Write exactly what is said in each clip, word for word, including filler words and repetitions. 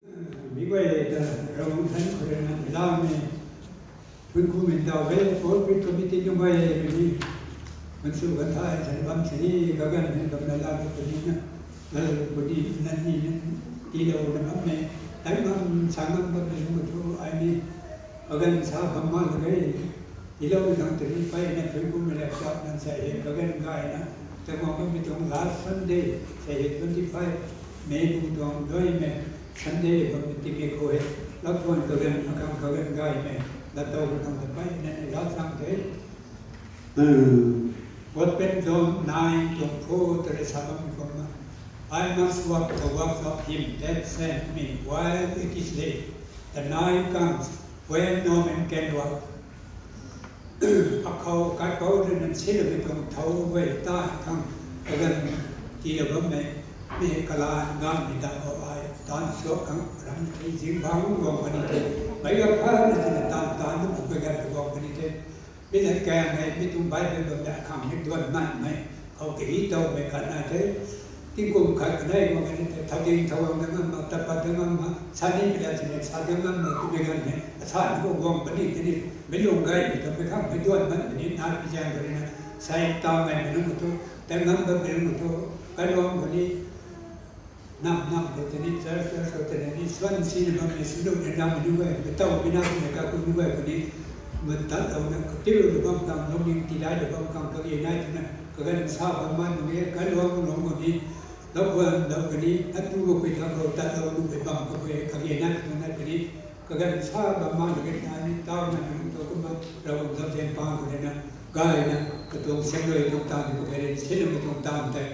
Mi guay ta Ravguangc than khou rui na lam e. Pun ku min dau e, pulpit committee nunc guay ni. Mansu kan thai than bam sini, kagan ni bam na la ku ni na. Lal ku ni na ni na. Ti lo na bam e. Tai bam sa bam bam ni mu tu ai ni. Kagan sa bam ma lo e. Ilou zang tei ni pai na thui kum le sa nan sa he kagan gay na. Tei guang mi tuang last Sunday, sa he twenty five May kum tuang doi me Sunday bam mi tiki khou he. Lak tuan kagan, akang kagan gay me. Lat tau ka tang ta pai na ni last Sunday. Hmm. Gospel John nine tuang four tei sa bam mi kum na. I must work the works of him that sent me while it is day. The night comes when no man can work. Akhou kaipouc rui na silou mi tuang thou guay ta khang kagan ti la bam e, mi kalan ganv mi dam khou ai tan suak khang ram thei zing bang guang puni the, meic ga pha na tina tan tan na bam kagan guang puni the, mi na kang e, mi tuang Bible bam na khang mi duan man mei, khou kei tow mei khat na the. Tingkum khat kanei guang kani te, thading thawang da ngam ma, tapat da ngam ma, sa ni pila sini, sa da ngam ma, kummei ganv ni, asa ni khou guang puni tini, mei lung gay mi ta, mei khang mei duan man puni, na pi zang kani na, sai tau ngai mi nunc khou tu, ta ngam ba mi nunc khou tu, kaluang kani, nam nam khou tini, church church khou tini, ni suan si ni bam ni, sulu ni nam ni guay, mei tau mi na ni ka ku ni guay kani, mei tat lou na, katiu lu bam tang, lungning tidai lu bam tang, kage nai tina, kagan sa bam man ni, kaluang lung kani, Lou guan lou kani, atu khou pui thang khou tat lou lu pui bam khou pui kage na tu na kani, kagan sa bam ma lu kani, tau na nunc tu kumna, Ravguangc lam zian pang khou na, gay na, katuang siamruai tuang taanv khou kage, sinam katuang taanv tei,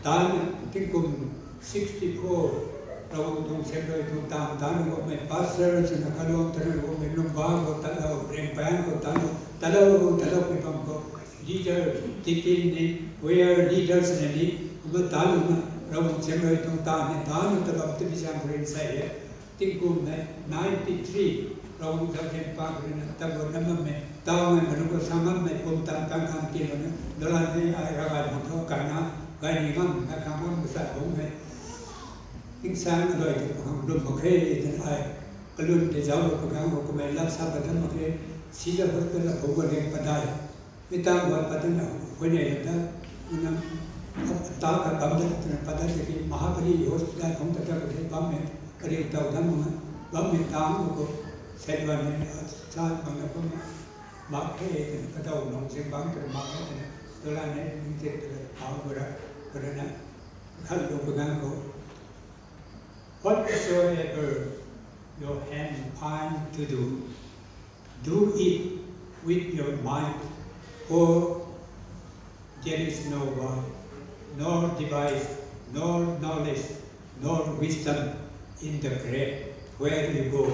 tan tingkum sixty four, Ravguangc tuang siamruai tuang taanv, tan khou mei pastor swna kaluang tan khou mei lungba khou tat lou, rengpang khou tat lou, tat lou, tat lou pui bam khou, leader, deacon ni, choir leaders ni ni, kumna tan na, Ravguangc siamruai tuang taanv ni, tan na tabam tabizang rin sai e. Tingkum na, ninety three, Ravguangc zauzian pa rin na, tabam na mam me, tau ngai ma nunc khou sa ngam mei, pum tan tan kan ti lou na, dalan ni ai ravai hang thou kan na, gay ni ngam, na khang ngam sa bung me. Tingsaeng aloi tu khang lum mak khe, tana ai, kalun tei zauc lou kagang khou kamei lap sa pat dam mak khe, siza hospital a khou guan reng padai. Mi tang guan pat dam na, huayney lam ta, na, ta ka bam da, tana pat da tiki, Mahabali hospital khang ta ta ka the bam me, karing tau dam ma, bam me tang khou, set guan me, sa bam na bam me, mak khe, tana kadau nung se bam tana mak khe, tana, dalan ni, ning te tana, pau gura, gura na, khat lou kagang khou. Whatsoever your hand find to do, do it with your might, for there is no work, nor device, nor knowledge, nor wisdom in the grave where you go.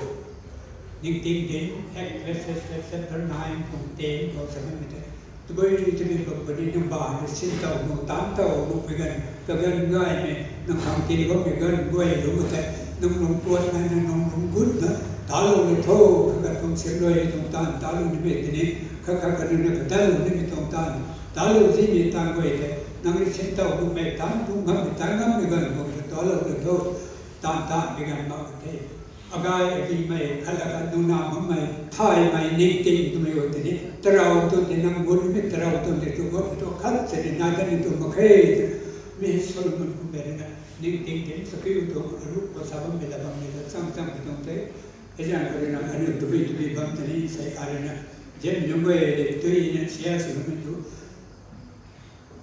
Ningting Ding, Ecclesiastes chapter nine, kum ten, kum seven mi te. Tabui tabui bam puni nang ba na sin tau nu, tan tau nu, pui ganv, kaganv gay me, nang khang ti bam pui ganv guay lu ma te, nang lung kuat na, nang lung lung gut na, ta lou ni tho, kagat kum siamruai tuang taanv, ta lou ni me tini, kha kha kanu na ka ta lou ni me tuang taanv, ta lou zi me taanv guay te, nang ni sin tau nu me, tan tu ngam me, tan ngam me ganv kum ta lou ni tho, taanv taanv pui ganv mak te. Agay agimei, khat la khat nuna makmei, thaymei, ningting twmei o tini, tarau tu tei nang gun mi tarau tu tei tu gun tu khat se ni nai ta ni tu mak khe. Mi Solomon kummei rui na, ningting tei sakiu tu, aru ko sa bam mi la bam mi la chang chang mi tuang tei. Hei zan khou rui na, aniu tabui tabui bam tini, sei a rui na, jen nunc guay le tui na, sia si bam mi tu.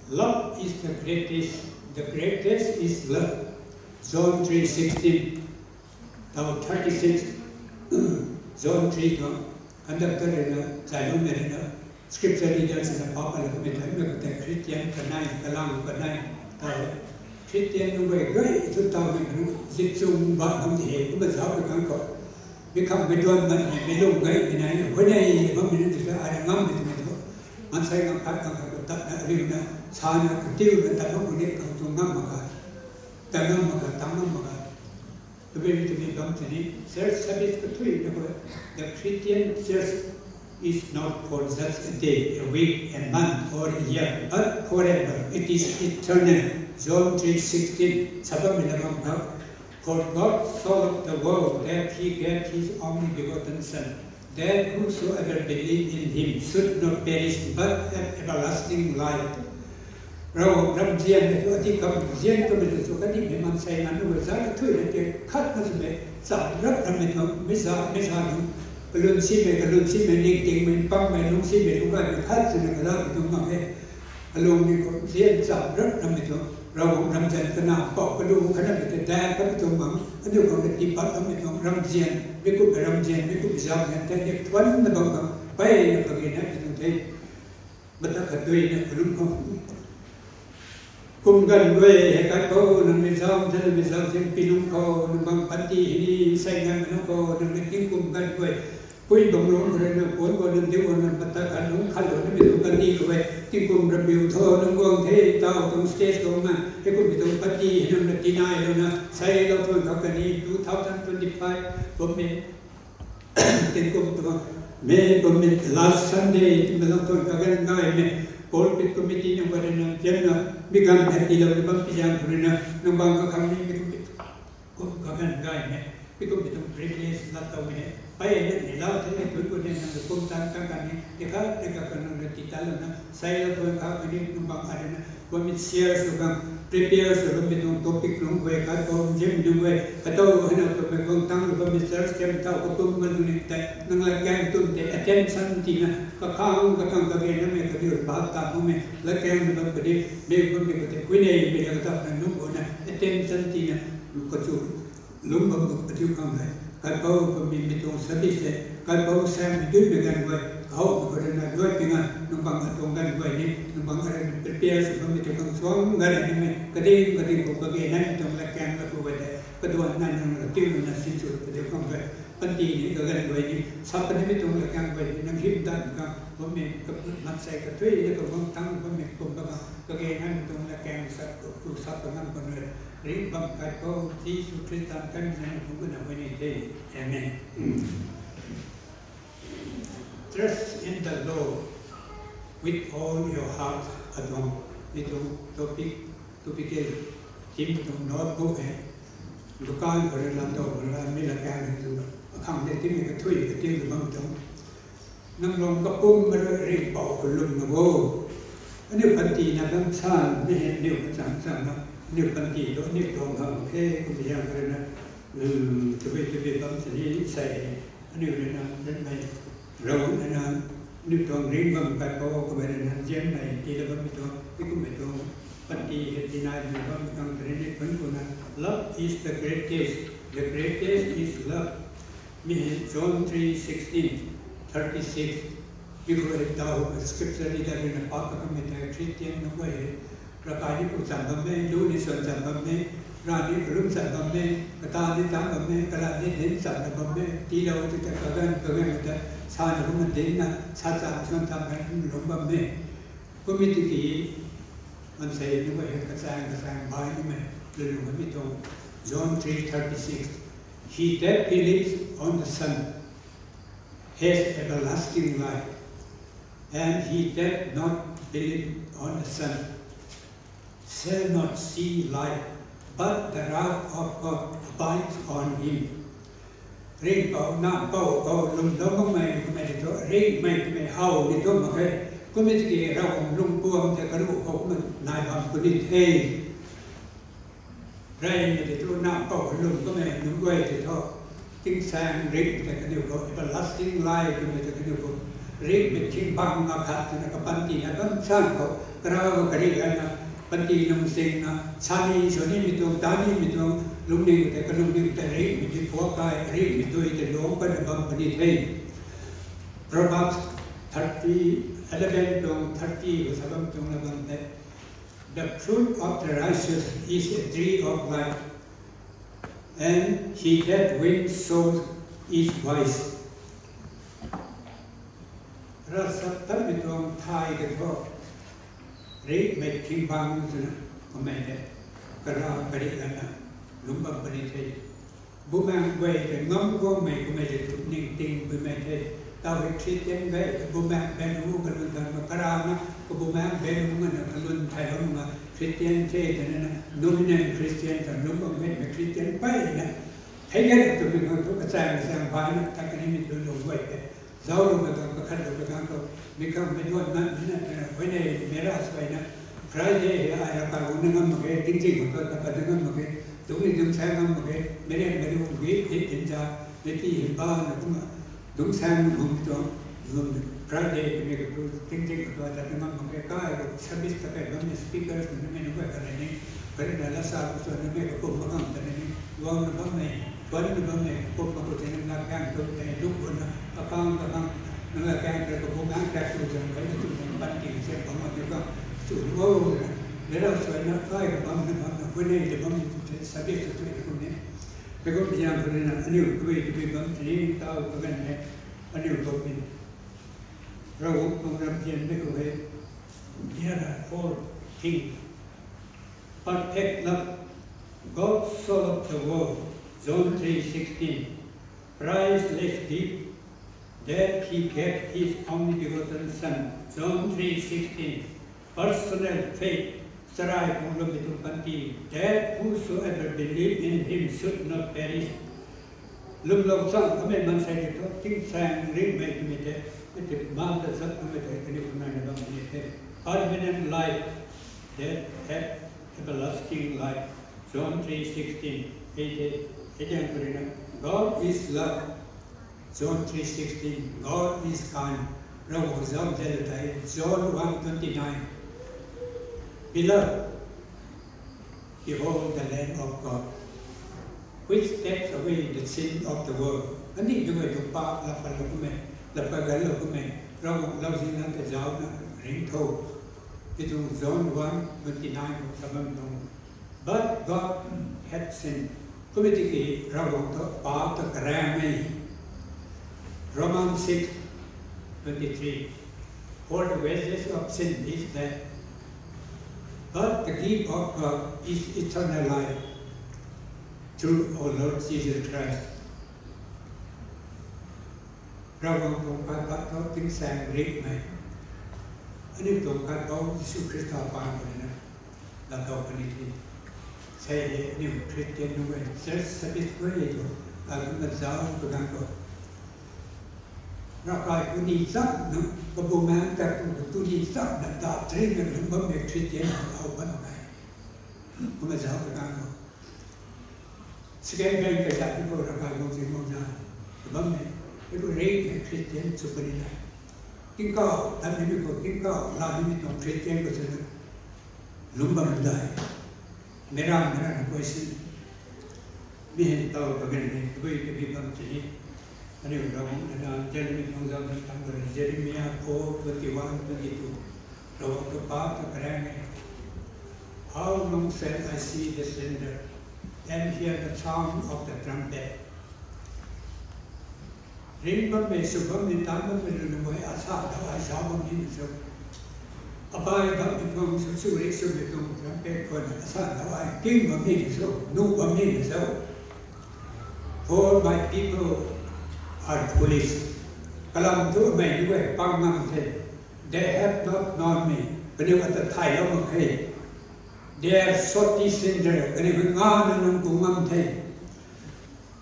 Love is the greatest, the greatest is love. John three sixteen. Tau thirty six, John three tuang, conductor rui na, zai lungmei rui na, scripture leader swna pau pat la kummei ta, mi khou tei Christian kanei, kalang kanei, tau e. Christian nunc guay guay thu tau mei nunc, zip chung bam bam ti he, kumna zauc pui ganv khou. Mi khang mei duan man, mei lung gay, mei nai, huayney bam mi nunc ti ta, ai na ngam mei twmei thu. Maansei ngam khat, ngam khat khou tat na, riu na, sa na, katiu na, tat bam mi ni, khang tu ngam mak kha. Tat ngam mak kha, tang ngam mak kha. Tabui tabui bam tini, church service kathui na khou, the Christian church is not for just a day, a week, a month, or a year, but forever. It is eternal. John three sixteen, sa bam mi la bam khou. For God so loved the world that he gave his only begotten Son, that whosoever believe in him should not perish but have everlasting life. Ravguangc ramzian mei thu ati kam zian kamei tu chu kandihmei maansei nunc rui zana thui na te khat na swmei cham rap rammei thu mei za mei za nu kalun simei kalun simei ningtingmei pammei lung simei lung gaymei khat swna kazamei tuang mak e. Kalung ni khou zian cham rap rammei thu Ravguangc ramzian kana pau kalu khatnamei tei dan kamei tuang mak aniu khou na tiipat lammei tuang ramzian mi kummei ramzian mi kummei zauzian tei ni thuanna bam khang peyna kage naimei tuang the. Mata khat duina kalum khou kum ganv guay hei kat khou nangmei zauzian nangmei zauzian pi nunc khou nang bang panty hei ni sei nganmei nunc khou nangmei tingkum ganv guay pui bam lung khou rui na puan khou nang diu na mata khat nunc khat lou namei tuang panty khou e tingkum rambiu tho nang guang the taw tuang stage khou na hei kummei tuang panty hei nang na tinailouna seilou thuan khou kani two thousand twenty-five bammei tingkum tuang mei bammei last Sunday timei lou thuan kaganv gaymei pulpit committee nang guay rui na tianna mi ganv hei tiilou ni bam pi zaeng khou rui na nang bang kakhang ni mi kummei kum kaganv gaymei mi kummei tuang privilege lat towmei hei peyna ni lau the tun ku ni nang kum tan kan kan ni tikha tikha kan nang na tiitatlouna seilou thuan khou kani nang bang a rui na bammei share sw khang prepare sw bammei tuang topic lung guay khat khou zianmei nunc guay katow hei na twmei guang tang bammei church kam taw katum ganv ni tei nang latkaeng tum tei attention tina kakhang kakhang kage namei kaniw bap ta bammei latkaeng na bam kadi mei bammei khou tei kuinei mei la katana nunc guayna attention tina kachu lungc bam khou kadiu khang hei kaipouc bammei mi tuang service hei kaipouc saengmei duimei ganv guay kahow khou rui na luai pi ngan nang bang atuang ganv guay ni nang bang arui prepare sw bammei tu khang suang ganv ni mei kading kading khou kage naimei tuang latkaeng la khou guay tei kaduan nai nang la tiuna sinsw kadiu khang hei panty ni kaganv guay ni sa kanimei tuang latkaeng guay ni nang hym tan khang bammei kaput mansei kathuina kaguang tang bammei kum ba khang kage naimei tuang latkaeng sa ku sa kanam khou rui ringc bam kaipouc Jisu Khrista kanmei zaeng khou kumna huay ni the. Amen. Trust in the Lord with all your heart atuang mi tuang topic, topical theme tuang notebook hei dukan khou rui lam tow khou rui mi latkaeng hei tu akhang de timei kathui katiu bam tuang nang lung kapumc rui ringhpouc kalum na bo. Aniu panty na bam san ni hei aniu kachang chang na aniu panty tu aniu tuang khang khe kummei zaeng khou rui na tabui tabui bam sini sei hei aniu rui na zanmei Ravguangc rui na aniu tuang ringc bam kaipouc kamei rui na zianmei tiila bammei tuang mi kummei tuang panty hei tinai mei bammei tuang tei ni pun kuna love is the greatest, the greatest is love. Mi hei John three sixteen, thirty six mi khou rui daw scripture reader rui na pa kakamei tei Christian nunc guay hei ravkai ni pu cham bam e, lu ni swan cham bam e, rav ni kalum cham bam e, kata ni tan bam e, kalat ni dinc chamna bam e tiilou tu tei kaganv kaganv ta sana kumna dincna sa cham swan cham hei lungc bam e. Kummei tiki maansei nunc guay hei kachaeng kachaeng bai nimei lulung mi tuang John three thirty six, He that believes on the Son has everlasting life, and he that not believe on the Son shall not see life, but the wrath of God abides on him. Ringhpouc, nampouc khou lwmlou makmei kummei tei thu ringhmei twmei how ni thu mak khe. Kummei tiki Ravguangc lungpuam tei karuh khou kumna nai bam puni the. Reymei tei thu nampouc lwm kummei nunc guay tei thu tingsaeng ringhmei tei kaniw khou everlasting life twmei tei kaniw khou ringhmei thingbang akhat twna kapanty na bam san khou karau kari gayna panty lungsingna sani swanimei tuang tanimei tuang lungning tei kalungning tei ringhmei tei phuak kai ringhmei tui tei lungc patna bam puni the. Proverbs thirty, eleven tuang thirty khou sa bam tuang la bam tei, The fruit of the righteous is a tree of life, and he that wins souls is wise. Ravchaptatmei tuang thay tei thu ringhmei thingbang twna kummei tei karau kari gayna lungc bam puni the. Bumaengh guay tei ngam guangmei kummei tei thu ningting puimei the. Taw hei Christian gay ta bumaengh benu kalun tan ma karana kabumaengh benu ngana kalun thay bam nga Christian the twna, nominal Christian ta lungc bam gaymei Christian peyna, hei gan twmei khang thu kachang kachang baina ta kaniw mi tu lung guay the. Zauclou ka gang, kakhatlou ka gang khou, mi khang mei duan na, mi na, mi na, huayney, mei ra suaina, Friday hei ai ra kai gu na ngam mak ge, tingting khou ta pat na ngam mak ge, dungc ni dungc saeng ngam mak ge, mei rian mei ru gu, hei tin ta, mei ti hei ba na kumna, dungc saeng ngam tuang, ngam, Friday twmei khou tu, tingting khou ta, ta ngam mak ge, kai gu service ta kai bam ni, speakers na mei nunc guay ta ni, kari na lasa khou sw na mei khou kum mak khang ta ni, guang na bammei, tuan na bammei, kum mak khou tei na kaeng tu tei, luk gu na, kakang kakang, na la kaeng tei kabu kaeng tak tu zang kai tu na panty se bam mak tu khang, tu o, mei ra suaina kai bam na bam na, huayney de bam ni tu tei, service tu tei kum ni. Hei kum biang khou rui na, aniu tabui tabui bam tini, tau kaganv hei, aniu khou pin. Ravguangc tuang ramzian mei khou hei, there are four things. Perfect love. God so loved the world, John three sixteen. Priceless gift, that he gave his only begotten Son, John three sixteen. Personal faith, charai khou lwmmei tuang panty, that whosoever believe in him should not perish. Lwmlou chang kamei maansei tei thu tingsaeng ringhmei twmei tei, mei tei maan ta zat kamei tei kaniw khou naina bammei the. Permanent life, that have everlasting life. John three sixteen, hei tei, hei tei ang pari na, God is love. John three sixteen, God is kind. Ravguangc zauc zan tei, John one twenty-nine. Beloved, behold the Lamb of God, which takes away the sin of the world. Aniu mei tuang paap laa patlou kummei, laa pat ganlou kummei, Ravguangc lauzian ta zaucna ringc tho. Ti tuang John one twenty-nine khou sa bam tuang. But God hates sin. Kummei tiki Ravguangc thu paap ta karaeng e. Romans six twenty-three. For the wages of sin is death, but the gift of God is eternal life through our Lord Jesus Christ. Ravguangc tuang kaipat thu tingsaeng ringhmei, aniu tuang Kaipouc Jisu Khrista paan khou rui na laatow puni the. Sei hei aniu Christian nunc e, church service guay e tu, akumna zauc tu ganv khou, ravkai puni chakna, kabumaengc ta tu puni chakna ta trinna lungc bammei Christian how bam e. Kumna zauc tu ganv khou, second hand kazat ni khou ravkai guang zing guang za, bammei, mei khou ringhmei Christian sw puni na. Tingkauh tat nimei khou, tingkauh laa nimei tuang Christian khou swna lungc bam dai. Meic ra, meic ra na question. Mi hei taw kaganv hei tabui tabui bam sini. Aniu Ravguangc na dan Jeremy tuang zauc na tang khou rui, Jeremiah four twenty-one, twenty-two. Ravguangc thu paap ta karaeng e. How long shall I see the stranger, and hear the sound of the trumpet? Ringc bammei, sw bammei, taanc bammei lun nunc guay asa dau ai zauc bam ni na cho? Abai bammei tuang sw, sw ri swmei tuang trumpet khwan asa dau ai king bam ni na cho, nuh bam ni na cho? For my people are foolish. Kalam thu amei ni guay pang ngam the. They have not known me. Kaniw ata thaylou mak khe. They are sotty sinner. Kaniw hei ngana nunc ku ngam the.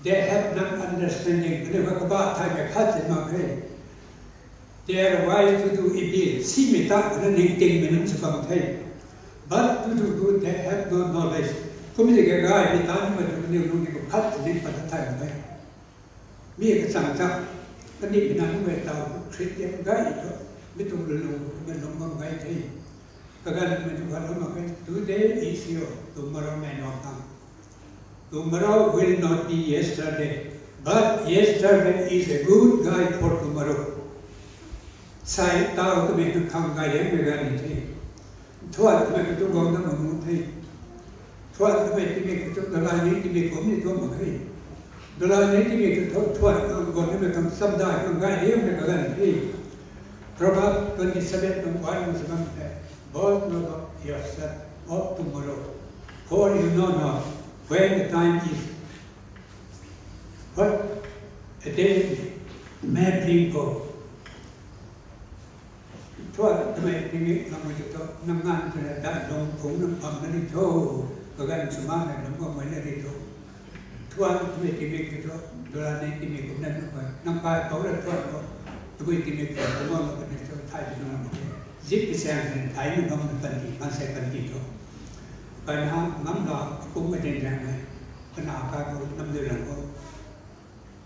They have not understanding. Kaniw hei kabah thaymei khat si mak khe. They are wise to do evil. Simei ta kana ningtingmei nunc sw bam the. But to do good they have no knowledge. Kummei tiki gaymei taanc nimei tu kaniw nunc ni khou khat si ni pat ta thay mak khe. Mi kachang chang, kandihmei nunc guay taw Christian gay thu, mi tuang lulung, mi lung bam gay the. Kaganvmei tu khat lou mak khe, today is you, tomorrow may not come. Tomorrow will not be yesterday, but yesterday is a good guide for tomorrow. Sei taw twmei tu khang gay liangmei gay ni the. Thuan twmei khou tu guang na mak nuh the. Thuan twmei tingmik khou tu dalai ni tingmik kum ni tuang mak khe. Dalai ni tingmik khou tu thuan khang guang nimei khang chamdai khang gay liangmei kaganv the. Proverbs twenty-seven tuang one khou sa bam the, Boast not of yourself of tomorrow, for you know not when the time is, what a day may bring forth. Thuan twmei tingmik nang mei tu thu, nang nganv twna dai lung phungc nang pam na ni tho, kaganv swmana nang guangmei na ni tho. Thuan twmei tingmik tu thu, dula ni tingmik kumna nang kai, nang kai khou ra thuan khou, tabui tingmik khou kumna nang kani thu thay di nang mak e. Zip kasaeng twna thay na bam na panty, maansei panty tho. Kaina ngam la, akum ka ding zaeng e, kana kai khou, nam dui lang khou.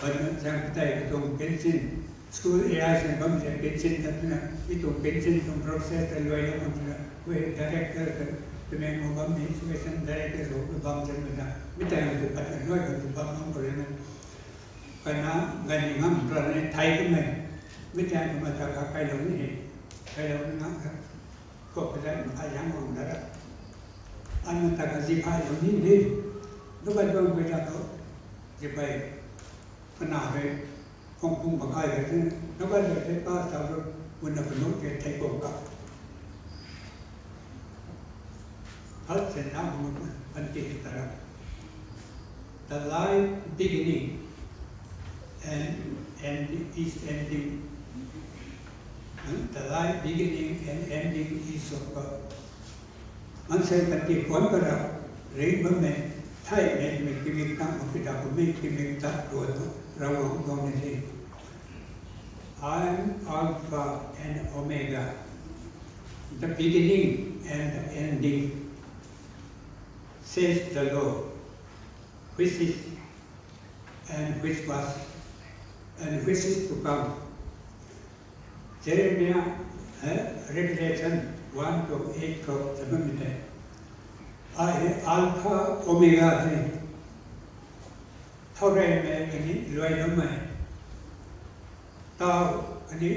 Kaina zaeng katei katuang pension, school area sini bam zaeng pension ta twna, mi tuang pension tuang process ta luai la bam twna, hui director ta, twmei mo bam ni, education director sw bam zaeng twna, mi tei tu pat na luai kan tu bam bam ko le na. Kaina, gani ngam pra ni thai kumei, mi tei tu ma ta ka kailou ni, kailou ni ngam ta. Khou kazat makai yang guang dat ra. Ana ta ka zipei lou ni de. Lukai bam pui ta khou, zipei, kana rei, khong pung makai rei the. Lukai rei the pa ta rui, wuna panuk ke thei khou ka. Hat sen na hung panty ta ra. The life beginning and end is ending. The life beginning and ending is of God. Maansei panty kuan para ring bammei, theimei mei tingmik tang, mei kida kumei tingmik ta tuan tu, Ravguangc tuang ni the. I am Alpha and Omega, the beginning and the ending, says the Lord, which is and which was and which is to come. Jeremiah, eh, Revelation one to eight khou ta bammei tei, ai Alpha Omega the. Thaureymei khatni luailoumei. Tau khatni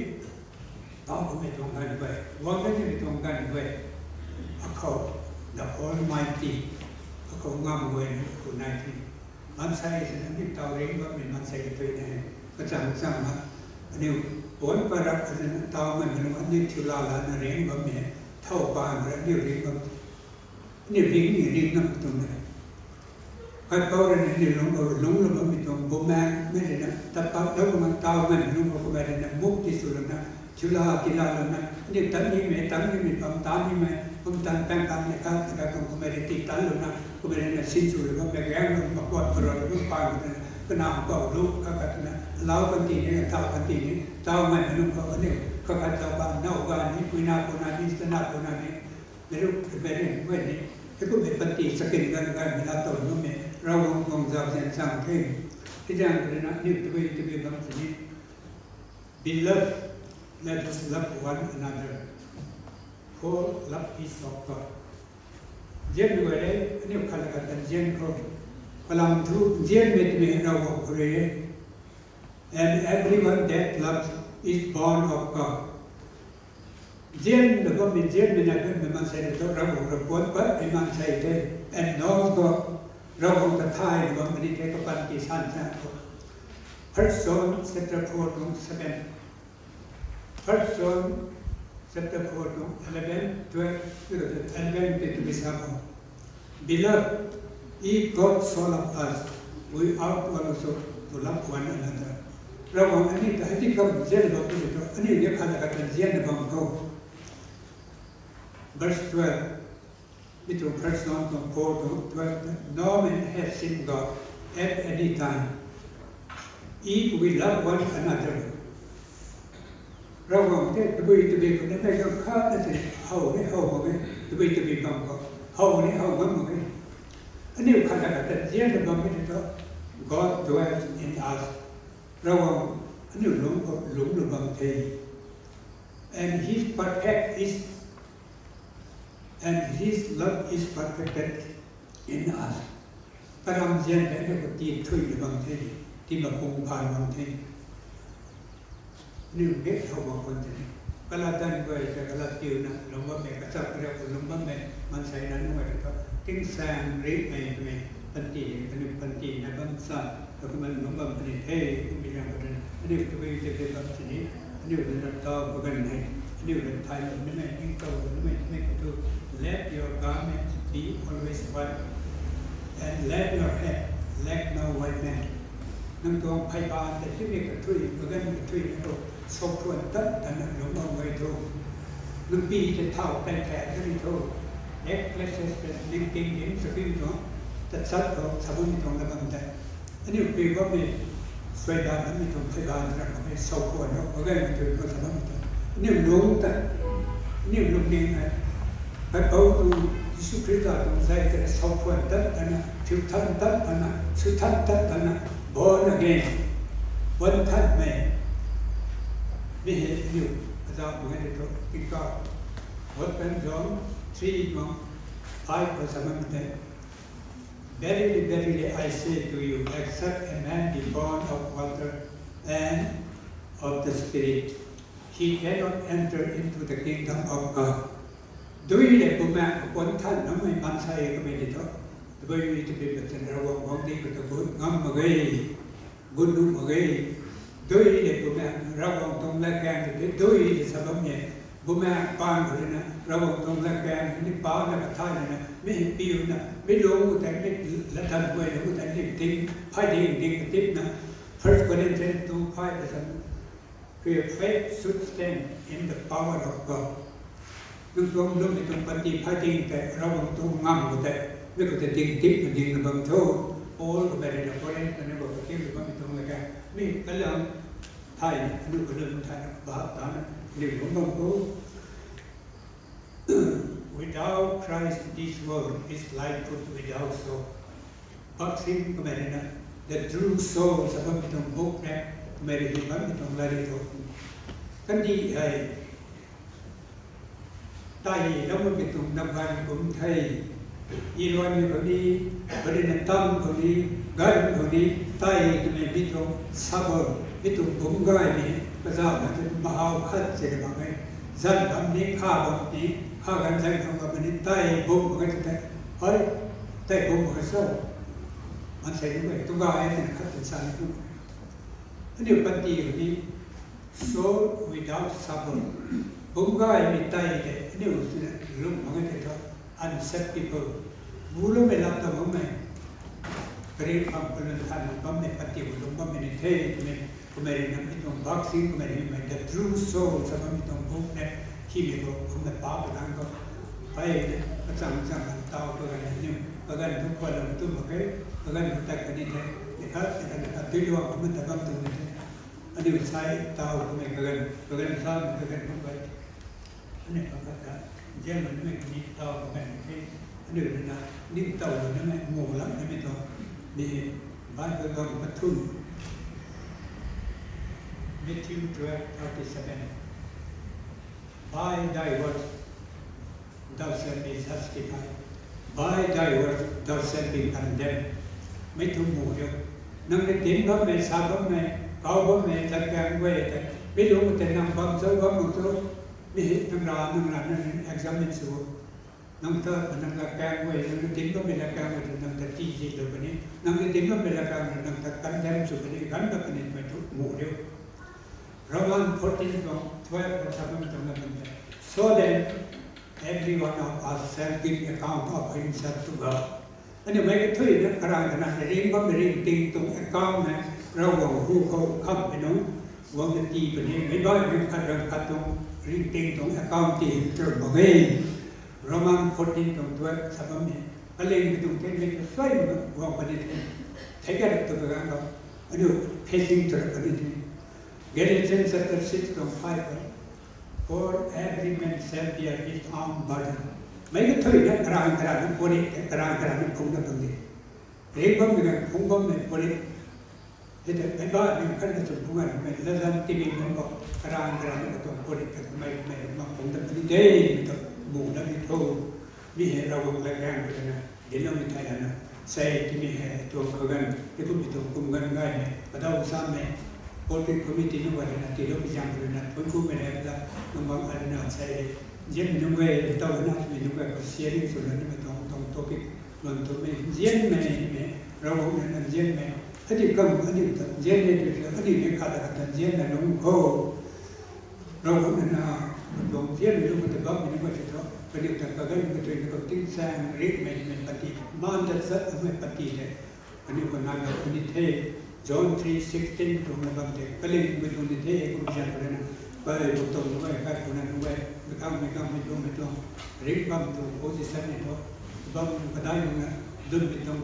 tau kummei tuang ganv guay, guang da nimei tuang ganv guay. Akhou, the Almighty, akhou ngam guay ni khou nai the. Maansei sini ni tau ring bammei maansei kathuina e. Kachang chang na, aniu puan parap khatni tau nganv nunc aniu thiu la lana ring bammei, thow pan ra aniu ring bam. Aniu ring ni ring nam tuang e. Kaipouc rui ni aniu lungc, lungclou bammei tuang bumaengmei rui na, tapat lou bam tau nganv nunc khou kummei rui na, muk ti sw lana, thiu la ti la lana, aniu tan nimei, tan nimei, bam tan nimei, bam tan tan tan ni kha, kha kum kummei rui ti tan lana, kummei rui na sinsw lou bammei, gaenglou, makuat paralou bam pan lana, kana mpouh lu kha kha twna, lau kan ti ni, tau kan ti ni, tau nganv nunc khou aniu, kha kha tau pa, now ga ni, puina puna ni, stana puna ni, meic rui, meic rui, meic ni, hei kummei panty chakin ganv ganvmei na tow nuhmei, Ravguangc tuang zauzian chang the. Hei zaeng rui na, aniu tabui tabui bam sini, Beloved, let us love one another, for love is of God. Nzianmei guay le, aniu khat la khat ta nzian khou, kalam thu nzianmei twmei Ravguangc khou rui e. And everyone that loves is born of God. Nzianna bammei, nzianmei na bammei maansei tei thu Ravguangc rui puan patmei maansei the. And knows God, Ravguangc ta thayna bammei ni the, kapanty san sa khou. First John chapter four tuang seven. First John chapter four tuang eleven, twelve, eleven tei tabui sa khou, Beloved, if God so loved us, we ought also to love one another. Ravguangc aniu ta hei ti kam nzianna bam khou, aniu ni khat la khat ta nzianna bam khou. Verse twelve, mi tuang First John tuang four tuang twelve, no man has seen God at any time. If we love one another, Ravguangc tei tabui tabui khou na mei ganv khat na tei how ni how mak e, tabui tabui bam khou how ni how ngam mak e. Aniu khat la khat ta nzianna bammei tei thu, God dwells in us. Ravguangc aniu lungc khou lungclou bam the. And his perfect is, and his love is perfected in us. Karam zian tei aniu khou tii thuilou bam the, tii mapung phaan bam the. Aniu bek thow mak khwan the. Kalat danv guay ta kalat tiuna lungc bammei, kachap kariak khou lungc bammei maansei na nunc guay ta, tingsaeng rimei twmei panty, kaniw panty na bam sa, kakumna lungc bam puni the, kummei zaeng khou rui na aniu tabui tabui bam sini, aniu rui na taw paganv hei, aniu rui thaylou nimei, ningtowlou nimei, nimei khou thu, let your garments be always white, and let your head lack no wrinkle. Nang tuang pheybaanv tei tingmik kathuic, paganv kathuic na khou, sophuan tat tatna lungc bam guay tho. Nang pi te thau tei the kani thu, Ecclesiastes ning ting ning sa pi thu, ta chat thu sa bam ni tuang la bam tei. Aniu pi bammei, suai dan bammei tuang, suai dan ram bammei, sau khwan rau bammei tuang, sa bammei tuang. Aniu lung ta, aniu lung ning ai. Pai pau tu, Jisu Khrista tuang zai tei sau khwan tat pana, thiu than tat pana, su than tat pana, born again. Born than mei. Mi hei aniu, aza mei de tu, tingkauh. What can John three, five, or seven tei. Verily, verily, I say to you, except a man be born of water and of the Spirit, he cannot enter into the kingdom of God. Dui le bumaeng khou puan than namei maansei kamei di thu, dui tabui patna Ravguangc guangcdic khou ta gut ngam mak ge, gut nuh mak ge. Dui le bumaeng Ravguangc tuang latkaeng tei dui le sa bam e. Bumaeng paan khou ruina Ravguangc tuang latkaeng ni pa na kathay na, mi hei piuna, mi lung khou tei, mi latdanv guay lung khou tei, ni ting, phay ding ding katipna. First Corinthians two five ta sa, for your faith should stand in the power of God. Nang tuang lwmmei tuang panty phay ding tei Ravguangc tuang ngam khou tei, mi khou tei ding tip na ding na bam tho. Paul kamei ruina Corinth khou ni bam katim na bammei tuang la ka, mi kalam thay, aniu kalam thay na bap tana, aniu lung bam khou. Without Christ, this world is like food without salt. Baksing kamei ruina, the true soul sa bammei tuang book ne, kamei rui bammei tuang lari thu. Kandih hei, tei lou makmei tuang nap ganv kum the. Iruan khou ni, ruina tam khou ni, ganv khou ni, tei twmei mi tuang sabon, mi tuang bum gaymei, kazauhna tei mahaw khat se mak e. Zanc bam ni, kha bam ni, kha ganv zanc khou bam ni, tei bum mak e tei, hei, tei bum mak e so. Maansei nunc guay tu gay e twna khat twna sa ni tu. Aniu panty khou ni, soul without sabon. Bum gaymei tei tei aniu swna lung mak e tei thu, unsaved people. Buloumei lat ta bammei, karing pham kalun than bammei panty khou lung bammei ni the twmei, kamei ruina mi tuang Baksing kamei ruimei The True Soul sa bammei tuang book ne, himei khou bammei pa pa dang khou, peyna kachang chang kan taw kaganv aniu, kaganv thu khwan lam tu mak e, kaganv thu tat kani the, ni khat ni khat ni khat dui luang kumna ta bam tuang ni the. Aniu sai taw kamei kaganv, kaganv sa kaganv mak e. Aniu khat khat ta, nzianmei namei kani taw kaganv ni the. Aniu ruina, ning taw lou namei, mu lam namei tuang, ni, Bible gang pathun. Matthew twelve thirty-seven. By thy words thou shalt be justified. By thy words thou shalt be condemned. Mei thu mu riu. Nang rui dinc bammei, sa bammei, kau bammei, latkaeng guay tei, mi lung tei nang bam cho, bam mak cho, mi hei nang ra, nang ra, nang examine sw. Nang ta, nang latkaeng guay, nang rui dinc bammei latkaeng guay tei nang ta tizilou puni, nang rui dinc bammei latkaeng rui nang ta condemn sw puni, ganv ta puni twmei thu mu riu. Roman fourteen tuang twelve khou sa bammei tuang na bam tei. So then, every one of us shall give account of himself to God. Aniu mei kathuina karang karana ring bammei ringting tuang account na Ravguangc hu khou khammei nunc guang na tii puni, meic baihmei khat rang khat tuang ringting tuang account tii twmei mak e. Roman fourteen tuang twelve sa bammei, kalingmei tuang the, mei kasuai mak guang puni the. Thei ka rap tu kaganv khou, aniu facing tu rap puni the. Galatians chapter six tuang five, for every man shall bear his own burden. Mei kathuina karang karana puni, karang karana phungna bam de. Ring bammei ganv phung bammei puni. Hei tei meic baihmei khatna chwn phung ganmei, latzan tingmei nunc khou, karang karana katuang puni, kamei kamei mak phungna puni de, mei ta mu na ni tho. Mi hei Ravguangc latkaeng khou ruina, dinloumei thei lana, sei timi hei tuang kaganv, mi kummei tuang kum ganv gaymei, kadaw samei, pulpit committee nunc guay ruina, tiiloumei zaeng khou ruina, phun kummei rei ta, nang bang a ruina sei, nzianmei nunc guay, taw na twmei nunc guay khou sharing swna nimei tuang, tuang topic, luan twmei, nzianmei, mei, Ravguangc ruina nzianmei, adi kam, adi ta, nzian e tw ta, adi ni khat ta khat ta nzianna lungc khou. Ravguangc ruina, katuang nzianmei lungc khou ta bammei nunc guay tei thu, kaniw ta kaganv kathuina khou tingsaeng ringhmei mei panty, maan dat zat kamei panty tei, kaniw khou nai lou puni the. John three sixteen tuang na bam tei, kalingmei tuang ni the, kum zaeng khou ruina, Kai bu tuang nu e, kai puna nu e, mi kang mi kang mi tuang mi tuang, ring bam tuang position ni tu, bam kadai nunga, dun mi tuang,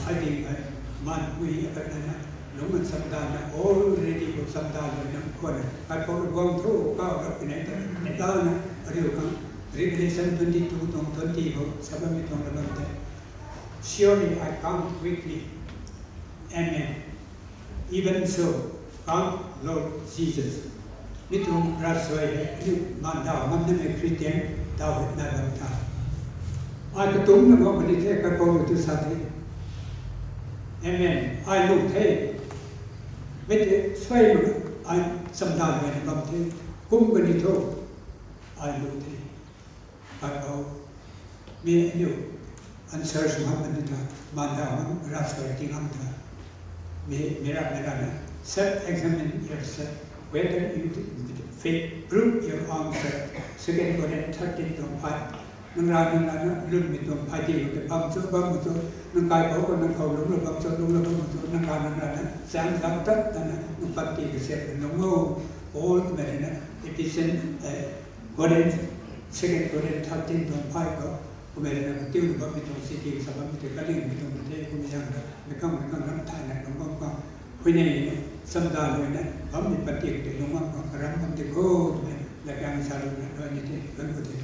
ai ding ai, man pui apat na na, lung man samda na, already bu samda na na, kwan, kai pau lu guang thu, kau rap ki nai ta, nai ta na, ariu kang, Revelation twenty two tuang twenty bu, sabam mi tuang na bam te. Surely I come quickly. Amen. Even so, come, Lord Jesus. Mi tuang ravsuai hei, aniu man daw ngam na mei Christian, daw hei na bam ta. Ai katumc na bam puni the, kai pau lu tu sa the. Amen. Ai lu the. Mi te suai lu, ai samda mei na bam the. Kum kani thu, ai lu the. Kai pau, mi aniu answer sw ham ani ta, man daw ngam, ravsuai ti ngam ta. Mi, mi ra, mi ra na, self examine yourself, whether you fit, prove your own faith. Second Corinthians thirteen tuang five. Nang ra, nang ra na, lun mi tuang five ti lu te, bam chu, bam chu, nang kai pau khou, nang khou lung lu bam chu, lung lu bam chu, nang ra, nang ra na, chang dam tat ta na, nang pat ti kasiam na, nang o, Paul mei na, Ephesians, eh, Corinth, Second Corinth thirteen tuang five khou, kumei na katiu bammei tuang city sa bammei tei kaling mi tuang the, kum yang na, mi kang, mi kang ram thai na, ram bam bam, hui nei na, samda lui na, bammei patik tei lung bam bam, karam bam tei khou, twmei, la kang sa lu na, lui ni tei, kan khou tei.